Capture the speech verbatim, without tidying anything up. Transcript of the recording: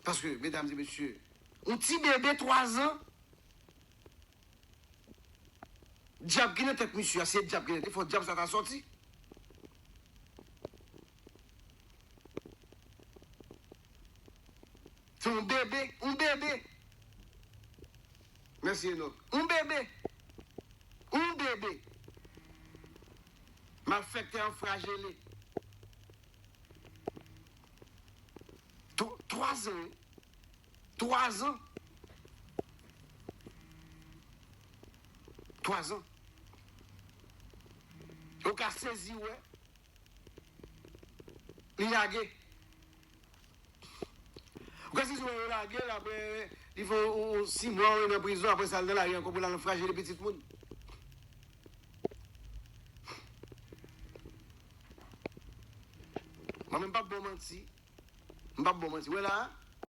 Paske, medam e mesye, yon ti bebe twa zan, dyab ki nan tèt misye a, se dyab ki nan tèt, fò dyab sa ta sòti. Se yon bebe, yon bebe. Mèsi, Enòk. Yon bebe. Yon bebe. Malfektè an frajele. Tw-, twa zan, wi. Twa zan. Twa zan. Ou ka sezi, wè. Li lage. Ou ka sezi, wè, yo lage l, apre, li fè yon, yon sis mwa, wi, nan prizon, apre sa, l nan lari ankò pou l al frajele pitit moun. Mwen menm, m p ap ba w manti. M p ap ba w manti. Wè la,